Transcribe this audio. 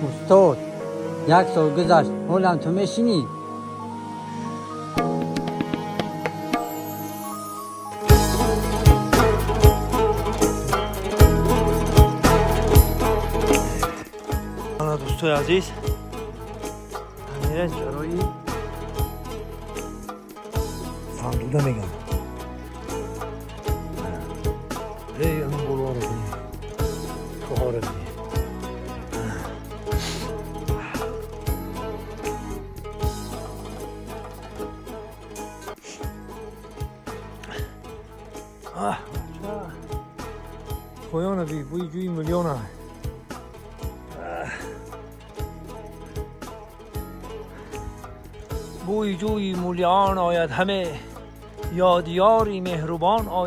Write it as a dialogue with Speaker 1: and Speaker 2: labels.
Speaker 1: Устод, як сол гузашт, ҳолам ту мешинӣ?
Speaker 2: Ана, дӯстои азиз, ҳамира чарои фандуда мегам. Эй, ана болоро бини, кӯҳоро бини. Аҳ, бача, поёна би, бӯи ҷӯи миллиона. Бӯи ҷӯи мулиён ояд, ҳаме ёдёри меҳрубон ояд.